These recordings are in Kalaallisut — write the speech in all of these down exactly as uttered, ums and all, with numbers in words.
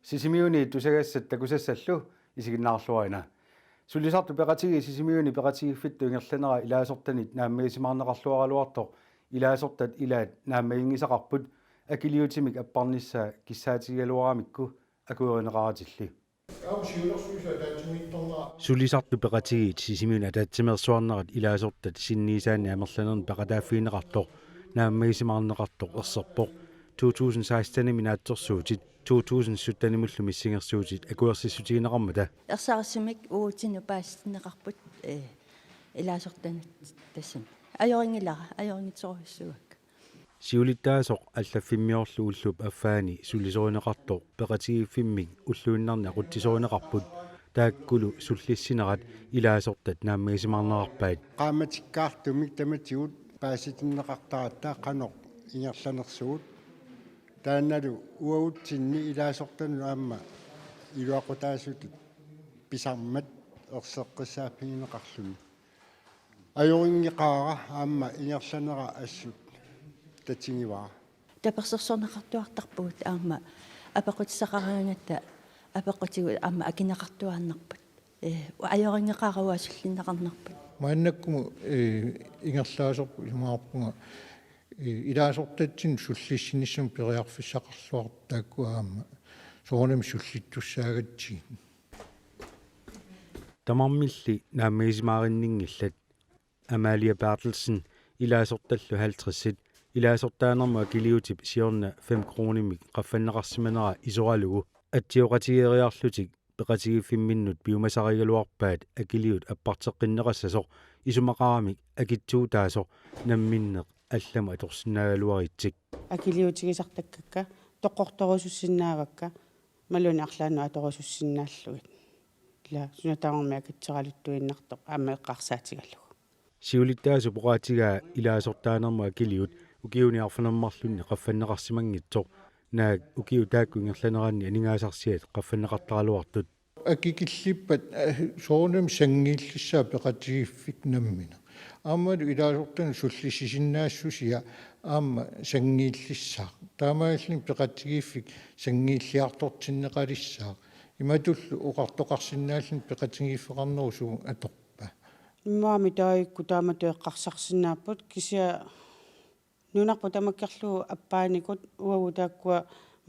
Sisimiuni tusagassat takusassallu isiginnaarluarina. Sulisartut peqatigiit Sisimiuni peqatigiiffittut ingerlanerat ilaasortanit naammagisimaarneqarluaraluartoq ilaasortat ilaat naammaginngisaqarput akiliutimik apparnissaa kissaatigigaluaramikku akuerineqaratilli. Sulisartut peqatigiit Sisimiuni ataatsimeersuarnerat ilaasortat sinniisaanni amerlanernik peqataaffigineqartoq naammagisimaarneqartoq erserpoq. To tusind seksten-imi naatsorsuutit to tusind sytten-imullu missingersuutit akuersissutigineqarmata. Ersarissumik uatsinnut paasitinneqarput, eh, ilaasortanut tassami. Ajorinngilaq, ajorinngitsorujussuuakka. Siulittaasoq allaffimmiorlu ullup affaani sulisorineqartoq peqatigiiffimmik ulluinnarni aqutsisorineqarput, taakkulu sullissinerat ilaasortat naammagisimaarneqarpaat. Qaammatikkaartumik tamatigut paasitinneqartaratta qanoq ingerlanersugut. Taannalu uagutsinni ilaasortanut aamma iluaqutaasutut pisarmat erseqqissaaffigineqarluni. Ajorinngeqaara aamma ingerlanera assut tatigivara. Tapersersorneqartuartarpugut aamma apeqqutissaqaraangatta apeqqutigut aamma akineqartuaannarput. Eh, ajorinngeqaara uasullinneqarnerput. Maannakkumut, eh, ingerlaasorput isumaqarpunga, eh, ilaasortatsinnut sullissinissamut periarfissaqarluartut taakku aamma soorunami sullittussaagatsigit. Tamarmilli naammagisimaarinninngillat. Amalie Berthelsen, ilaasortallu halvtredsit, ilaasortaanermut akiliutip siorna fem kronimik qaffanneqarsimanera isoralugu atsioqatigeeriarlutik peqatigiiffimminnut piumasarigaluarpaat akiliut apparteqqinneqassasoq isumaqaramik akitsuutaasoq namminneq allamut atorsinnaagaluaritsik. Akiliutigisartakkakka toqqortorusussinnaavakka imaluunniit arlaannut atorusussinnaallugit. Ila suna tamarmi akitsoraluttuinnartoq aamma eqqarsaatigalugu. Siulittaasup oqaatigaa ilaasortaanermut akiliut ukiuni arfineq-marlunni qaffanneqarsimanngitsoq, naak ukiut taakku ingerlaneranni aningaasarsiat qaffanneqartaraluartut. Akikillippat, eh, soorunami sanngiillissaaq peqatigiiffik nammineq. Aammalu ilaasortanut sullissisinnaassusia aamma sanngiillissaaq. Taamaalilluni peqatigiiffik sanngiilliartortinneqalissaaq. Imatullu oqartoqarsinnaalluni peqatigiiffeqarnerusugut atorpa. Immaqa taakku taamatut eqqarsarsinnaapput kisianni nunarput tamakkerlugu appaanikut uagut taakkua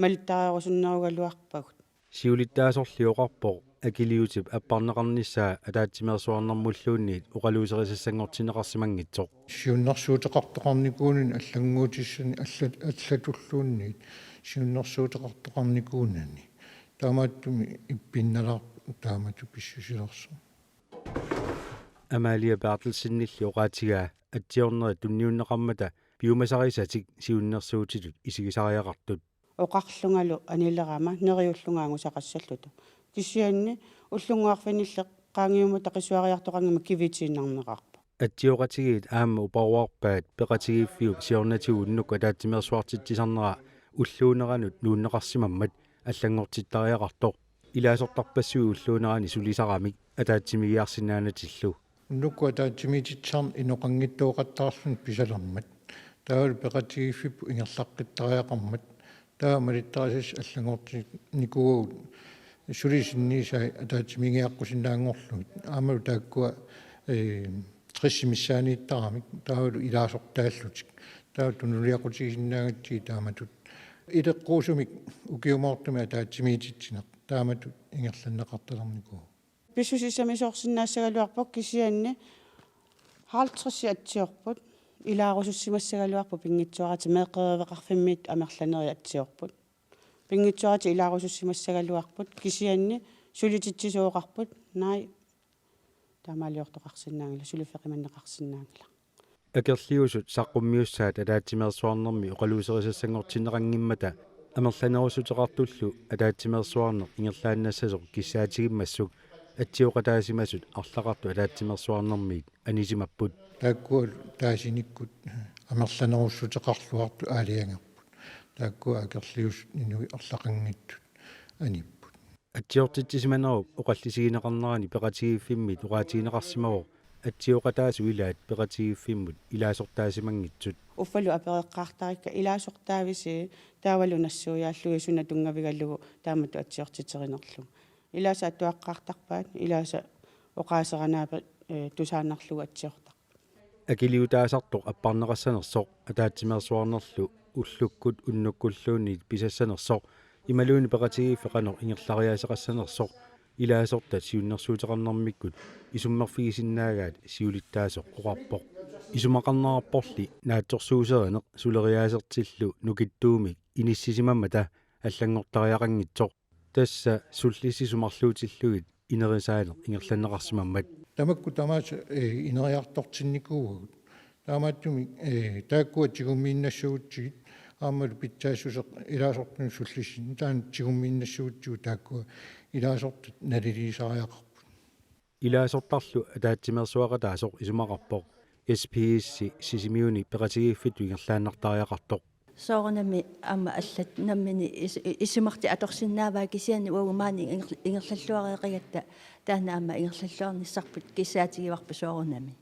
malittariarusunnerugaluarpagut. Siulittaasorli oqarpoq akiliutip apparneqarnissaa ataatsimeersuarnermulluunniit oqaluuserisassanngortinneqarsimanngitsoq. Siunnersuuteqartoqarnikuunani allannguutissani alla-, allatulluunniit siunnersuuteqartoqarnikuunani. Taamaattumik ippinnalaarpoq taamatut pissusilersoq. Amalie Berthelsenilli oqaatigaa atsiornerit tunniunneqarmata piumasarisatik siunnersuutitut isigisariaqartut. Oqarlungalu anilerama neriullunga angusaqassalluta. Kisianni ullunguarfinilli qaangiummata qisuariartoqanngimmat kivitiinnarneqarpoq. Atsioqatigiit aamma uparuarpaat peqatigiiffiup siornatigut unnukkut ataatsimeersuartitsisarnera ulluuneranut nuunneqarsimammat allanngortittariaqartoq. Ilaasortarpassuit ulluunerani sulisaramik ataatsimiigiarsinnaanatillu. Unnukkut ataatsimiititsisarneq inoqanngitsooqattaarluni pisalermat. Taavalu peqatigiiffipput ingerlaqqittariaqarmat. Taava malittarisassat allanngortinnikuuagut suli sinniisai ataatsimiigiaqqusinnaanngorlugit. Aammalu taakkua, eh, tressit missaaniittaramik. Taavalu ilaasortaallutik. Taava tunuliaqutigisinnaagatsigu taamatut. Ileqquusumik ukiumoortumik ataatsimiititsineq. Taamatut ingerlanneqartalernikuuvoq. Pissusissamisoorsinnaassagaluarpoq kisianni halvtreds atsiorput, ilaarusussimassagaluarpoq pinngitsooratik meeqqeriveqarfimmiittut amerlanerit atsiorput. Pinngitsooratik ilaarusussimassagaluarput kisianni sulititsisooqarput, naak taamaaliortoqarsinnaanngilaq, suliffeqimanneqarsinnaanngilaq. Akerliusut saqqummiussaat ataatsimeersuarnermi oqaluuserisassanngortinneqanngimmata amerlanerussuteqartullu ataatsimeersuarneq ingerlaannassasoq kissaatigimmassuk atsioqataasimasut arlaqartut ataatsimeersuarnermiit anisimapput. Taakkualu taasinikkut amerlanerussuteqarluartut aalajangerput. Taakkua akerliusut inuit arlaqanngitsut anipput. Atsiortitsisimanerup oqallisigineqarnerani peqatigiiffimmit oqaatigineqarsimavoq atsioqataasut ilaat peqatigiiffimmut ilaasortaasimanngitsut. Uffalu apereqqaartarikka ilaasortaavisi Taavalu nassuiaallugit suna tunngavigalugu taamatut atsiortiterinerlugu. Ilaasa atuaqqaartarpaat, ilaasa oqaaseranaappat, eh, tusaannarlugu atsiortarput. Akiliutaasartoq apparneqassanersoq, ataatsimeersuarnerlu ullukkut unnukkulluunniit pisassanersoq, imaluunniit peqatigiiffik qanoq ingerlariaaseqassanersoq, ilaasortat siunnersuuteqarnermikkut isummerfigisinnaagaat siulittaasoq oqarpoq. Isumaqarnerarporli naatsorsuuserineq suleriaasertillu nukittuumik inissisimammata allanngortariaqanngitsoq. Tassa sullissisut marluutillugit inerisaaneq ingerlanneqarsimammat. Tamakku tamaasa, eh, ineriartortinnikuuagut. Taamaattumik, eh, taakkua tigummiinnassagutsigit aammalu pitsaassuseq ilaasortanut sullissineq taanna tigummiinnassagutsigit taakkua ilaasortat naliliisariaqarput. Ilaasortarlu ataatsimeersuaqataasoq isumaqarpoq S P S-i Sisimiuni peqatigiiffittut ingerlaannartariaqartoq. Soorunami aamma allat nammineq is-, isumartik atorsinnaavaat kisianni uagut maani inger-, ingerlalluareeqqigatta taanna aamma ingerlalluarnissarput kissaatigivarput soorunami.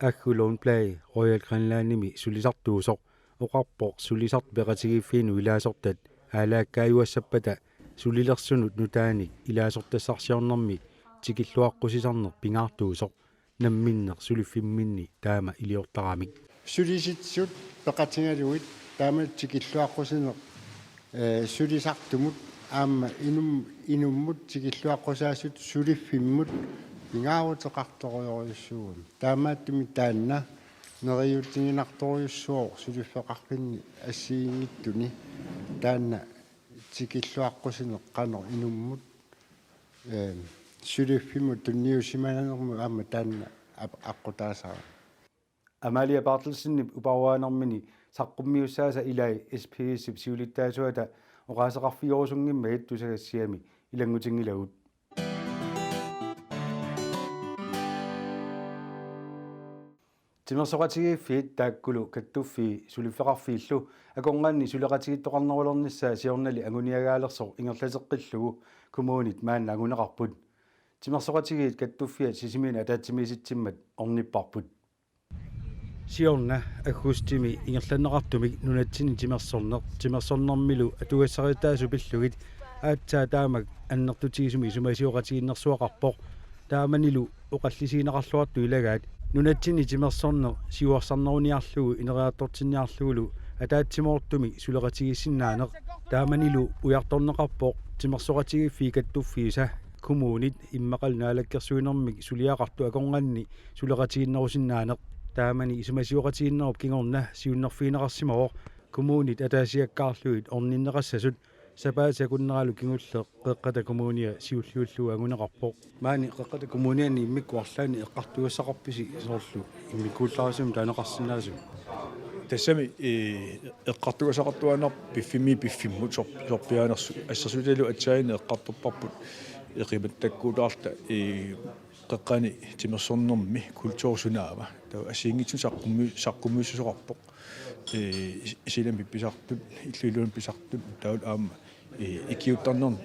Aggu Lundblad Royal Greenlandimi sulisartuusoq oqarpoq sulisartut peqatigiiffiinut ilaasortat aalaakkaajuassappata sulilersunut nutaanik ilaasortassarsiornermi tikilluaqqusisarneq pingaartuusoq namminneq suliffimminni taama iliortaramik. Sulisitsisut peqatigalugit taama tikilluaqqusineq, eh, sulisartumut aamma inum-, inummut tikilluaqqusaasut suliffimmut pingaaruteqartorujorujussuugami. Taamaattumik taanna neriuutiginartorujussuuvoq suliffeqarfinni assigiinngitsuni taanna tikilluaqqusineq qanoq inummut, eh, suliffimmut tunniussimanermut aamma taanna ap-, aqqutaasarami. Amalie Berthelsenip uparuaanermini saqqummiussaasa ilai S P S-ip siulittaasuata oqaaseqarfigerusunngimmagit tusagassiami ilanngutinngilagut. Timersoqatigiiffiit taakkulu kattuffii suliffeqarfiillu akornanni suleqatigiittoqarnerulernissaa siornali anguniagaalersoq ingerlateqqillugu kommunit maanna anguneqarput. Timersoqatigiit kattuffiat Sisimiuni ataatsimiisitsimmat ornipparput. Siorna aggustimi ingerlanneqartumik nunatsinni timersorneq timersornermilu atugassarititaasut pillugit aatsaat taamak annertutigisumik isumasioqatigiinnersuaqarpoq. Taamanilu oqallisigineqarluartut ilagaat nunatsinni timersorneq siuarsarneruniarlugu ineriartortinniarlugulu ataatsimoortumik suleqatigiissinnaaneq. Taamanilu ujartorneqarpoq timersoqatigiiffiit kattuffiisa kommunit immaqalu naalakkersuinermik suliaqartut akornanni suleqatigiinnerusinnaaneq. Taamani isumasioqatigiinnerup kingorna siunnerfigineqarsimavoq kommunit ataasiakkaarlugit orninneqassasut. Sapaatip akunneralu kingulleq Qeqqata Kommunia siulliullugu anguneqarpoq. Maani Qeqqata Kommuniani immikkut arlaannik eqqartugassaqarpisi soorlu immikkuullarissamik taaneqarsinnaasumik? Tassami, ee, eqqartugassaqartuaannarpoq piffimmiit piffimmut sor-, sorpiaanersut. Assersuutigalugu aatsaannguaq eqqartorparput eqimattakkuutaarluta, ee, Qeqqani timersornermi kulturi sunaava. Taava assigiinngitsunik saqqummi-, saqqummiussuseqarpoq. Ee, is-, Silami pisartut, Illuliuni pisartut, taavalu aamma, ee, ikiuuttarnermut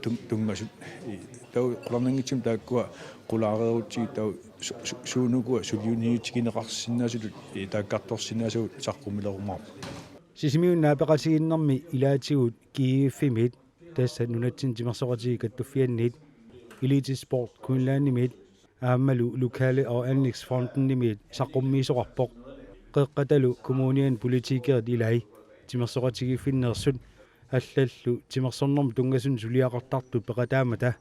tun-, tunngasut. Ee, taava qularnanngitsumik taakkua qulaareerutsigit taava su-, su-, suunukua suliunniutigineqarsinnaasutut, ee, taakkartorsinnaasagut saqqummilerumaarput. Sisimiuni naapeqatigiinnermi ilaatigut G F-imiit, tassa nunatsinni timersoqatigiit kattuffianniit, Elite Sport Greenlandimiit aammalu Lokale- og Anlægsfondimiit saqqummiisoqarpoq. Qeqqatalu Kommuniani politikerit ilai timersoqatigiiffinneersut allallu timersornermut tunngasunut suliaqartartut peqataammata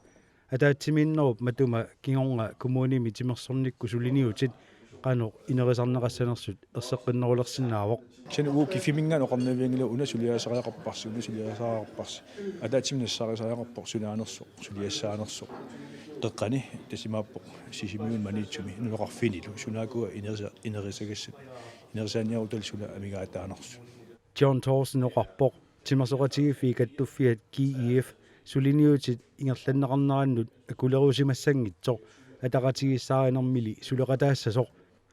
ataatsimiinnerup matuma kingorna kommunimi timersornikkut suliniutit qanoq inerisarneqassanersut erseqqinnerulersinnaavoq. Kisianni uagut G F-iminngaanniit oqarnavianngilaq una suliassariaqarparsi, una suliassariaqarparsi. Ataatsimik nassarisariaqarpoq sunaanersoq, suliassaanersoq. Qeqqani tassa imaappoq Sisimiuni Maniitsumi nunaqarfinnilu sunaakua inerisa-, inerisagassat. Inerisaaniarutalu suna amigaataanersut. John Thorsen oqarpoq timersoqatigiiffiit kattuffiat G E F suliniutit ingerlanneqarnerannut akulerusimassanngitsoq ataqatigiissaarinermili suleqataassasoq.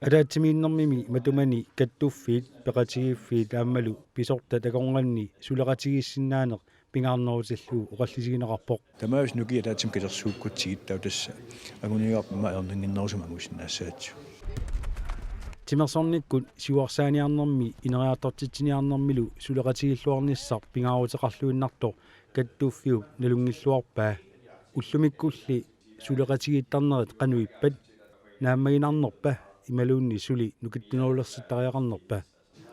Ataatsimiinnermimi matumani kattuffiit, peqatigiiffiit aammalu pisortat akornanni suleqatigiissinnaaneq pingaarnerutillugu oqallisigineqarpoq. Tamaasa nukiit ataatsimut katersuukkutsigit taava tassa anguniagarput immaqa ajornannginnerusumik angusinnaassagatsigu. G Timersornikkut siuarsaaniarnermi ineriartortitsiniarnermilu suleqatigiilluarnissaq pingaaruteqarluinnartoq kattuffiup nalunngilluarpaa. Ullumikkulli suleqatigiittarnerit qanoq ippat, naammaginarnerpa imaluunniit suli nukittunerulersittariaqarnerpa?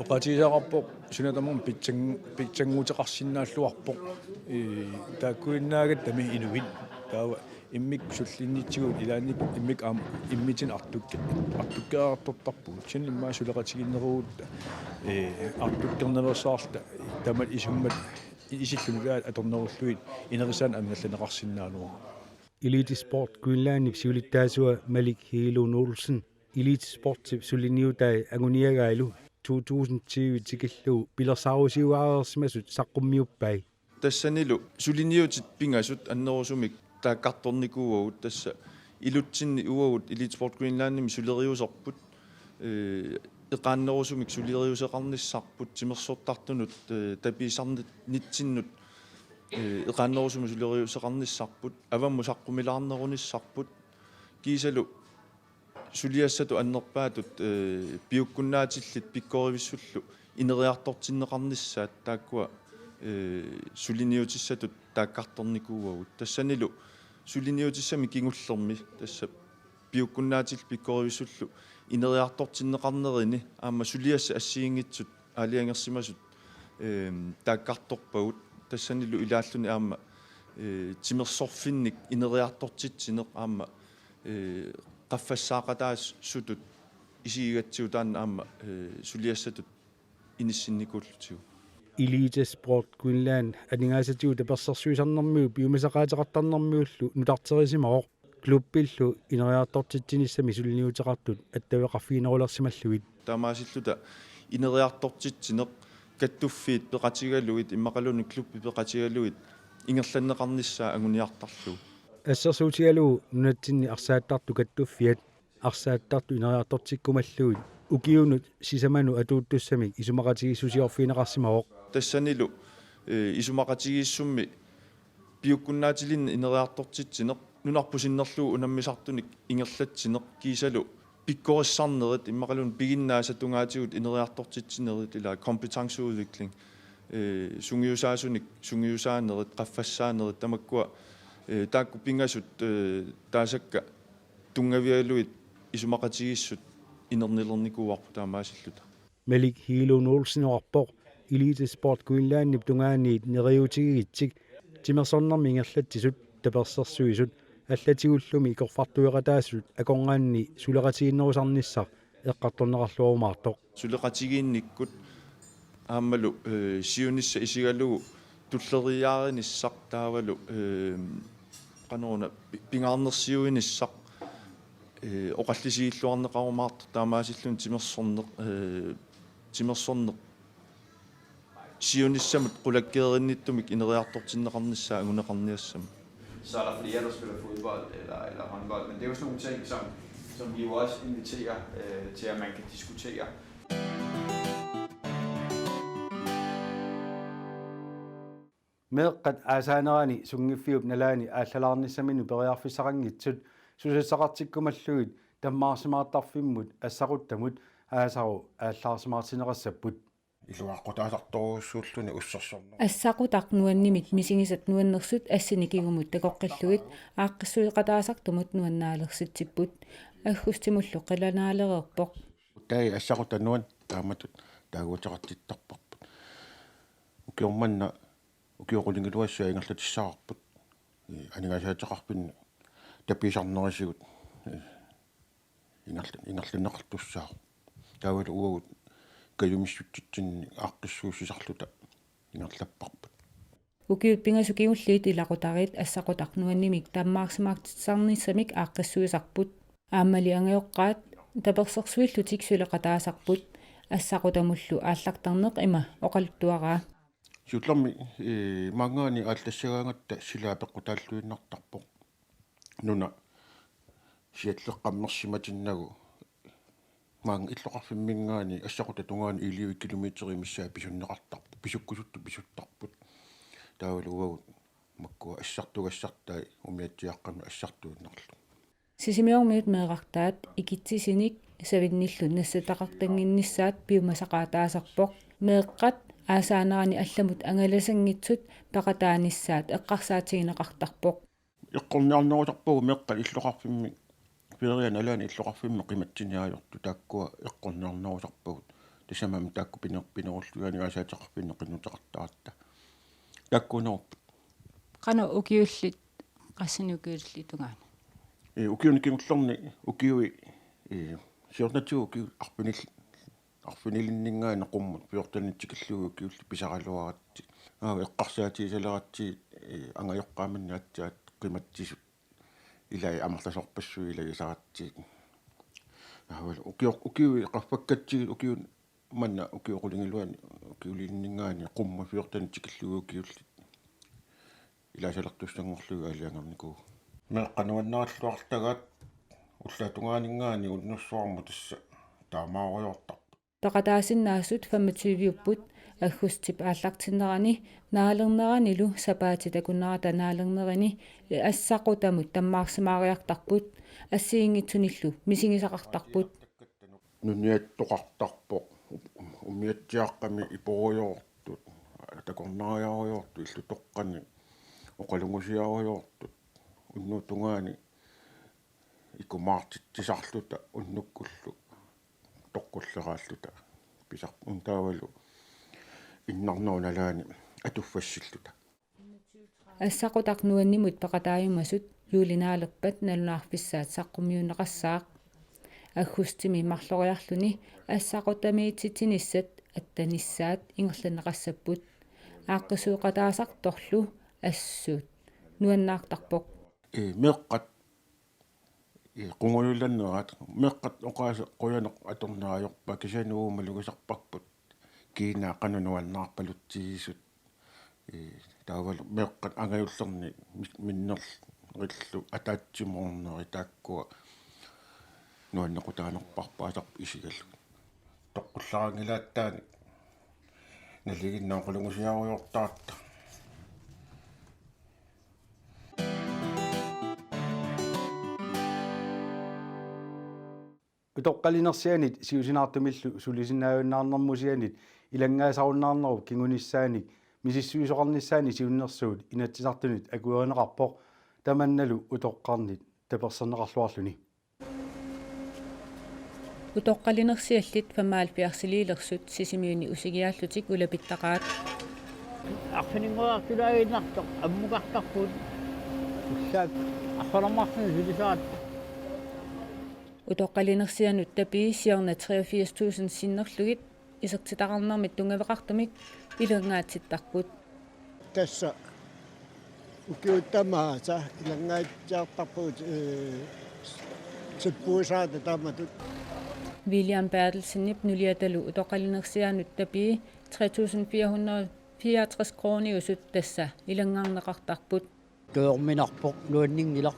Oqaatigisaqarpoq suna tamarmi pitsang-, pitsannguuteqarsinnaalluarpoq. Ee, taakkuinnaagattami inuit. Taava immikkut sullinnitsigut ilaanni immikkut aamma immitsinnut artukki-, artukkiartortarpugut. Kisianni immaqa suleqatigiinnerugut, ee, artukkernaveersaarluta tamatta isummat isillutik atornerullugit inerisaanik angerlanneqarsinnaanera. Elite Sport Greenlandip siulittaasua Malik Hegelund Olsen Elite Sportip suliniutai anguniagaalu to tusind tyve tikillugu pilersaarusiuareersimasut saqqummiuppai. Tassanilu suliniutit pingasut annerusumik taakkartornikuuagut, tassa ilutsinni uagut Elite Sport Greenlandimi suleriuserput, ee, eqaannerusumik suleriuseqarnissarput, timersortartunut, ee, tapiisarnitsinnut, ee, eqaannerusumik suleriuseqarnissarput, avammut saqqumilaarnerunissarput, kiisalu suliassatut annerpaatut, ee, piukkunnaatillit pikkorivissullu ineriartortinneqarnissaat taakkua, ee, suliniutissatut taakkartornikuuagut. Tassanilu suliniutissamik kingullermi tassa piukkunnaatillit pikkorivissullu ineriartortinneqarnerini aamma suliassat assigiinngitsut aalajangersimasut, ee, taakkartorpagut. Tassanilu ilaalluni aamma, ee, timersorfinnik ineriartortitsineq aamma, ee, qaffassaaqataasutut isigigatsigu taanna aamma, ee, suliassatut inissinnikuullutigu. Elite Sport Greenland aningaasatigut tapersersuisarnermigut piumasaqaateqartarnermigullu nutarterisimavoq, klubbillu ineriartortitsinissami suliniuteqartut attaveqarfiginerulersimallugit. Taamaasilluta ineriartortitsineq kattuffiit peqatigalugit immaqaluunniit klubbi peqatigalugit ingerlanneqarnissaa anguniartarlugu. Assersuutigalugu nunatsinni arsaattartut kattuffiat arsaattartut ineriartortikkumallugit ukiunut sisamanut atuuttussamik isumaqatigiissusiorfigineqarsimavoq. Tassanilu, ee, isumaqatigiissummi piukkunnaatilinnik ineriartortitsineq, nunarput sinnerlugu unammisartunik ingerlatsineq kiisalu pikkorissarnerit immaqaluunniit piginnaasat tungaatigut ineriartortitsinerit ila kompetenceudvikling, ee, sungiusaasunik sungiusaanerit, qaffassaanerit tamakkua, ee, taakku pingasut, ee, taasakka tunngavigalugit isumaqatigiissut inernilernikuuarput taamaasilluta. Malik Hegelund Olsen oqarpoq Elite Sport Greenlandip tungaaniit neriuutigigitsik timersornermi ingerlatsisut tapersersuisut allatigullumi ikorfartueqataasut akornanni suleqatigiinnerusarnissaq eqqartorneqarluarumaartoq. Suleqatigiinnikkut aammalu, ee, siunissaq isigalugu tulleriiaarinissaq taavalu, ee, qanoruna pi-, pingaarnersiuinissaq, ee, oqallisigilluarneqarumaartoq taamaasilluni timersorneq, ee, timersorneq siunissamut qulakkeerinnittumik ineriartortinneqarnissaa anguneqarniassammat. Så er der flere, der spiller fodbold eller, eller håndbold, men det er jo sådan nogle ting, som, som vi jo også inviterer øh, til, at man kan diskutere. Meeqqat aasaanerani sunngiffiup nalaani aallalaarnissaminut periarfissaqanngitsut susassaqartikkumallugit tammaarsimaartarfimmut assaquttamut aasaru aallaarsimaartinneqassapput. Iluaqutaasartorujussuulluni ussersorneq. Assaqutaq nuannimik misigisat nuannersut assini kingumut takoqqillugit aaqqissuiqataasartumut nuannaalersitsipput. Aggustimullu qilanaalereerpoq. Taava assaqutaq nuanneq taamatut taaguuteqartittarparput. Ukioq manna ukioq qulingiluassua ingerlatissavarput. Ee, aningaasaateqarfinni tapiisarnerisigut, ee, ingerla-, ingerlanneqartussaavoq. Taavalu uagut kajumissutsitsinni aaqqissuussisarluta ingerlapparput. Ukiut pingasut kingulliit ilaqutariit assaqutaq nuannimik tammaarsimaartitsisarnissamik aaqqissuisarput. Aammali angajoqqaat tapersersuillutik suleqataasarput. Assaqutamullu aallartarneq ima oqaluttuaraa. Siullermik, ee, maanngaanniit aallassagaangatta silaa peqqutaalluinnartarpoq. Nuna sialleqqammersimatinnagu maanga illoqarfimminngaanniit assaqutap tungaanut elleve kilometerit missaat pisunneqartarput, pisukkusuttut pisuttarput. Taavalu uagut makkua assartugassartai umiatsiaaqqamik assartuinnarlugit. Sisimiormiut meerartaat ikitsisinik savinnillu nassattaqartannginnissaat piumasaqaataasarpoq. Meeqqat aasaanerani allamut angalasanngitsut peqataanissaat eqqarsaatigineqartarpoq. Eqqorniarnerusarpagut meeqqat illoqarfimmi, feerianut nalaani illoqarfimmi qimatsiniartut, taakkua eqqorniarnerusarpagut. Tassami taakku piner-, pinerullugit aningaasaateqarfinni qinnuteqartaratta. Taakkuunerupput. Qanoq ukiullit, qassinik ukiullit tungaanut? Ee, ukiuni kingullerni ukiui, ee, fjorteninik ukiut arfinil-, arfinilinninngaanniit qummut fjorteninik tikillugu ukiullit pisaraluaratsigit. Aap, eqqarsaatigisaleratsigit, ee, angajoqqaaminni aatsaat qimatsisut ilai amerlasoorpassuit ilagisaratsigit. Aap, ukio-, ukiut qaffakkatsigit ukiut manna ukiut qulingiluanni ukiulininninngaanniit qummut fjorteninik tikillugu ukiullit ilaasalertussanngorlugit aalajangernikuuvugut. Meeqqat nuannarilluartagaat ullaap tungaaninngaanniit unnussuarmut tassa taamaarujoortarput. Peqataasinnaasut femogtyve-upput. Aggustip aallartinnerani naalerneranilu sapaatit akunnerata naalernerini assaqutamut tammaarsimaariartarput, assigiinngitsunillu misigisaqartarput. Nuniattoqartarpoq, umiatsiaaqqami iporujoortut, takornariarujoortut, illutoqqani oqalugusiarujoortut, unnuup tungaani ikumaartitsisarluta unnukkullu toqqulleraalluta pisar-, untaavalu innarnerup nalaani atuffassilluta. Assaqutaq nuannimut peqataajumasut juulinaalerpat nalunaarfissaat saqqummiunneqassaaq. Aggustimi marloriarluni assaqutamiititsinissat attanissaat ingerlanneqassapput. Aaqqissuuqataasartorlu assut nuannaartarpoq. Ee, meeqqat, ee, qungujulanerat, meeqqat oqaaseq qujanaq atorneq ajorpaa, kisianni uuma malugisarparput kiinaa qanoq nuannaarpalutsigisut. Ee, taavalu meeqqat angajullerni mi-, minnerillu ataatsimoornerit taakkua nuannequtaanerpaarpaasarput isigalugit. Toqqullaranngilaattaani naliginnaq oqalugusiarujoortaratta. Utoqqalinersianit siusinaartumillu sulisinnaajunnaarnermusianit ilanngaasarunnaarnerup kingunissaanik misissuisoqarnissaanut siunnersuut Inatsisartunut akuerineqarpoq, tamannalu utoqqarnit taperserneqarluarluni. Utoqqalinersiallit femoghalvfjerdsiliilersut Sisimiuni usigiaallutik ulapittaqaat. Arfininnguartulaaginnartoq ammukartarput. Issaak arfalamarfin silisaraat. Utoqqalinersianut tapii siorna treogfirs tusind sinnerlugit isertitaqarnermit tunngaveqartumik ilanngaatsittarput. Tassa ukiut tamaasa ilanngaatsiartarpugut, ee, sippuisaata taamatut. William Berthelsenip nuliatalu utoqqalinersianut tapii tre tusind fire hundrede fireogtres krooniusut tassa ilanngarneqartarput. Tuorminarpoq nuanninngilaq.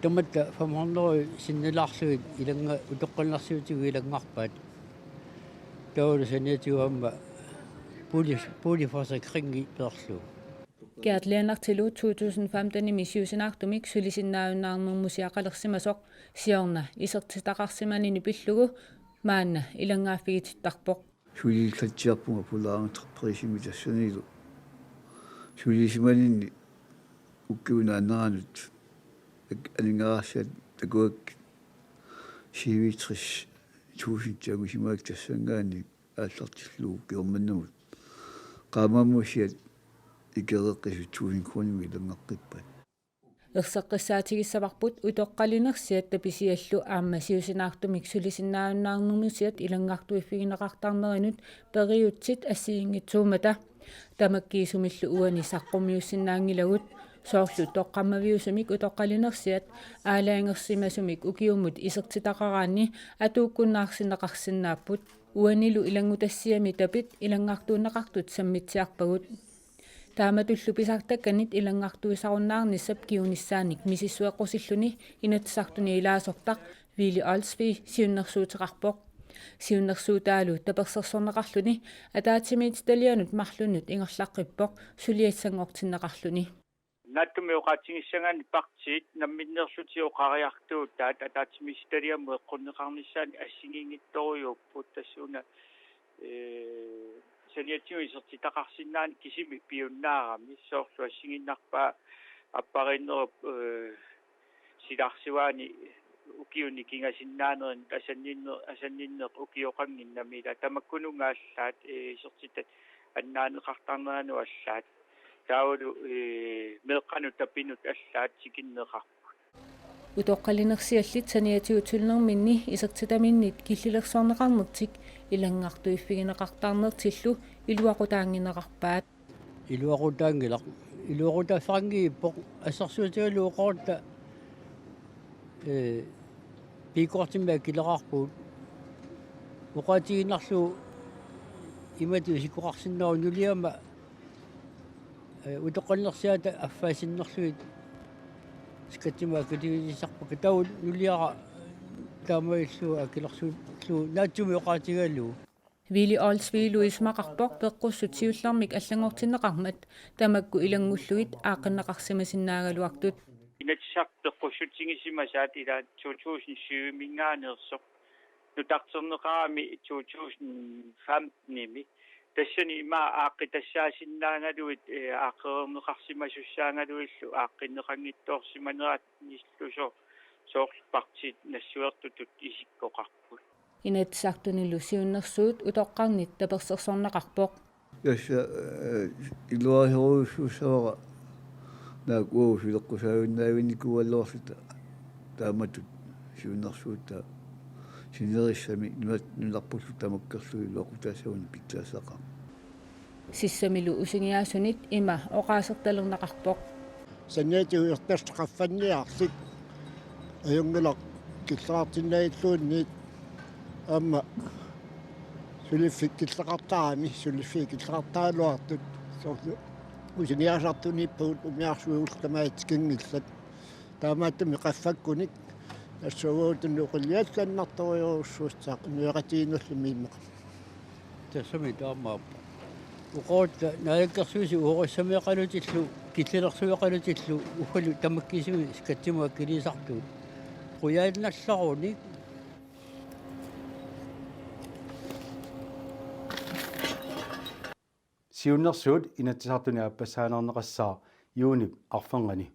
Tamatta fem hundrede sinnilaarlugit ilannga-, utoqqalinersiutigut ilanngarpaat. Taavalu saniatigut aamma bolig-, boligforsikringi peerlugu. Gert Lennartilu to tusind femtenimi siusinaartumik sulisinnaajunnaarnermusiaqalersimasoq siorna isertitaqarsimanini pillugu maanna ilanngaaffigiitittarpoq. Sulilikkatsiarpunga pulaarnittarperisimmi tassanilu. Sulisimaninni ukiup naanneranut ak-, aningaasarsiat takuakkit syvogtres tusind angusimagakkit tassanngaanniit aallartillugu Germanimut. Qaammamusiat ikereqqisut tusind kroonimik ilanngaqqippaat. Erseqqissaatigissavarput utoqqalinersiat tapisiallu aamma siusinaartumik sulisinnaajunnaarnermusiat ilanngartuiffigineqartarnerinut periutsit assigiinngitsuummata. Tamakkiisumillu uani saqqummiussinnaanngilagut, soorlu toqqammaviusumik utoqqalinersiat aalajangersimasumik ukiumut isertitaqaraanni atuukkunnaarsinneqarsinnaapput. Uanilu ilanngutassiami tapit ilanngartuunneqartut sammitsiarpagut. Taamatullu pisartakkanit ilanngartuisarunnaarnissap kingunissaanik misissueqqusilluni Inatsisartuni ilaasortaq Willy Olsvig siunnersuuteqarpoq. Siunnersuutaalu tapersersorneqarluni ataatsimiititalianut marlunnut ingerlaqqippoq suliassanngortinneqarluni. Naatsumik oqaatigissagaanni partiit namminneerlutik oqariartuutaat ataatsimiititaliamut eqqunneqarnissaannik assigiinngitsorujuupput tassuuna, ee, saniatigut isertitaqarsinnaaneq kisimi piunnaarami soorlu assigiinnarpaa appariinnerup, ee, silarsuaani ukiuni kingasinnaanerinut asanninneq, asanninneq ukioqannginnami ila tamakkununnga allaat, ee, isertitat annaaneqartarneranut allaat. Taavalu, ee, meeqqanut tapinut allaat tikinneqarput. Utoqqalinersiallit saniatigut sulinerminni isertitaminnit killilersuarneqarnertik ilanngartuiffigineqartarnertillu iluaqutaannginnerarpaat. Iluaqutaanngilaq. Iluaqutaaffeqanngiippoq assersuutigalugu oqarutta, ee, piikortimmi akileqarpugut. Oqaatigiinnarlugu imatut isikkoqarsinnaavoq nuliama, ee, utoqqalinersiata affaa sinnerlugit skattimut akiliilisarpakka taava nuliara taamaalillugu akilersullugu naatsumik oqaatigalugu. Willy Olsviglu isumaqarpoq peqqussut siullermik allanngortinneqarmat tamakku ilanngullugit aaqqinneqarsimasinnaagaluartut. Inatsisartut peqqussutigisimasaat ila to tusind syv-minngaanneersoq. Nutarterneqarami to tusind femten-imi. Tassani ima aaqqitassaasinnaagaluit, ee, aaqqereerneqarsimasussaagaluillu aaqqinneqanngitsoorsimanerat nilluso soorlu partiit nassuertutut isikkoqarput. Inatsisartunilu siunnersuut utoqqarnit tapersersorneqarpoq. Tassa, ee, iluarisorujussuussavara naak uagut suleqqusaajunnaaviginiikkaluarluta taamatut siunnersuutaa sinerissami nunat-, nunarpullu tamakkerlugu iluaqutaassagunik pitsaassaqarpoq. Sissamilu usingiaasunit ima oqaasertalerneqarpoq. Saniatigut ertartaqarfanniarlik ajunngilaq killeqartinnavilluunniit aamma suliffik killeqartarami, suliffik killeqartaraluartut soorlu usingiaasartuniippagut umiarsuit ullut tamaasa tikinngillat. Taamaattumik qaffakkunik nassuerutut oqiliallannartorujussuussaaq inuiaqatigiinnullu immaqa. Tassami taamaappoq. Oqarutta naalakkersuisut uhorissameeqalutillu killilersueqalutillu uggalu tamakkisumik skattimut akiliisartugut. Qujaannallaruni. Siunnersuut Inatsisartuni aappassaaneerneqassaaq juunip arfernganni.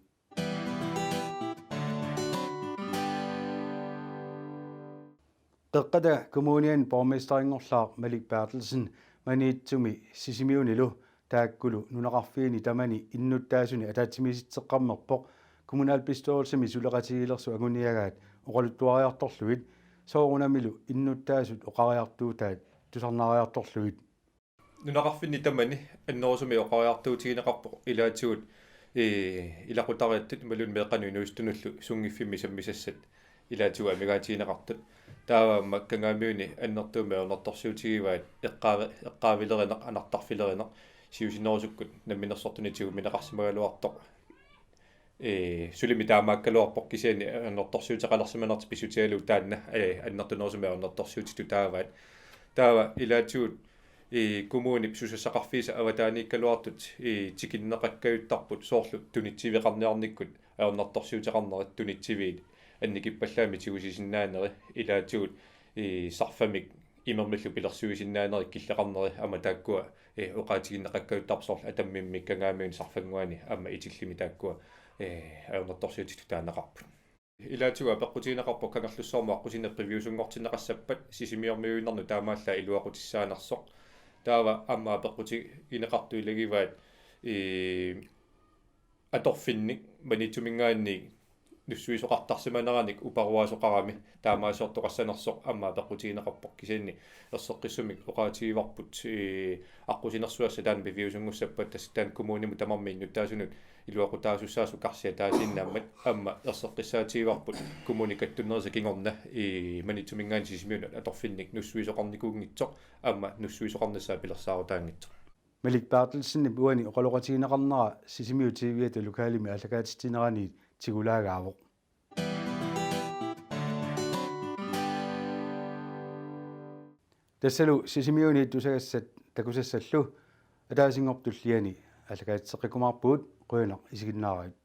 Qeqqata Kommuniani borgmesterinngorlaaq Malik Berthelsen Maniitsumi Sisimiunilu taakkulu nunaqarfiini tamani innuttaasuni ataatsimiititseqqammerpoq kommunalbestyrelsimi suleqatigiilersut anguniagaat oqaluttuariartorlugit soorunamilu innuttaasut oqariartuutaat tusarnaariartorlugit. Nunaqarfinni tamani annerusumik oqariartuutigineqarpoq ilaatigut, ee, ilaqutariittut imaluunniit meeqqanut inuusuttunullu sunngiffimmi sammisassat ilaatigut amigaatigineqartut. Taava aamma Kangaamiuni annertuumik ajornartorsiutigivaat eqqaavi-, eqqaavilerineq, anartarfilerineq, siusinnerusukkut namminersortuni tigummineqarsimagaluartoq. Ee, sulimi taamaakkaluarpoq kisianni annertorsiuteqalersimanertik pissutigalugu taanna, ee, annertunerusumik annertorsiutitut taavaat. Taava ilaatigut, ee, kommunip susassaqarfiisa avataaniikkaluartut, ee, tikinneqakkajuttarput soorlu tunitsiveqarniarnikkut ajornartorsiuteqarnerit tunitsiviit annikippallaammi tigusisinnaaneri ilaatigut, ee, sarfamik imermillu pilersuisinnaanerit killeqarneri aamma taakkua, ee, oqaatigineqakkajuttarput soorlu Atammimmik Kangaamiuni sarfannguani aamma Itillimi taakkua, ee, ajornartorsiutitut taaneqarput. Ilaatigut apeqqutigineqarpoq Kangerlussuarmut aqqusineq qiviusunngortinneqassappat Sisimiormiuinnarnut taamaallaat iluaqutissaanersoq. Taava aamma apeqqutigineqartut ilagivaat, ee, atorfinnik Maniitsuminngaanniit nussuisoqartarsimaneranik uparuaasoqarami taamaasiortoqassanersoq aamma apeqqutigineqarpoq kisianni erseqqissumik oqaatigivarput, ee, aqqusinersugassat taanna piviusunngussappat tassa taanna kommunimut tamarmik innuttaasunut iluaqutaasussaasut karsiataasiinnaammat aamma erseqqissaatigivarput kommuni kattunnerisa kingorna, ee, Maniitsuminngaanniit Sisimiunut atorfinnik nussuisoqarnikuunngitsoq aamma nussuisoqarnissaa pilersaarutaanngitsoq. Malik Berthelsenip uani oqaloqatigineqarnera Sisimiut T V-ata lokalimi aallakaatitsineraniit tigulaagaavoq. Tassalu Sisimiuni tusagassat takusassallu ataasinngorpat tulliani aallakaatitseqqikkumaarpugut. Qujanaq isiginnaaravit.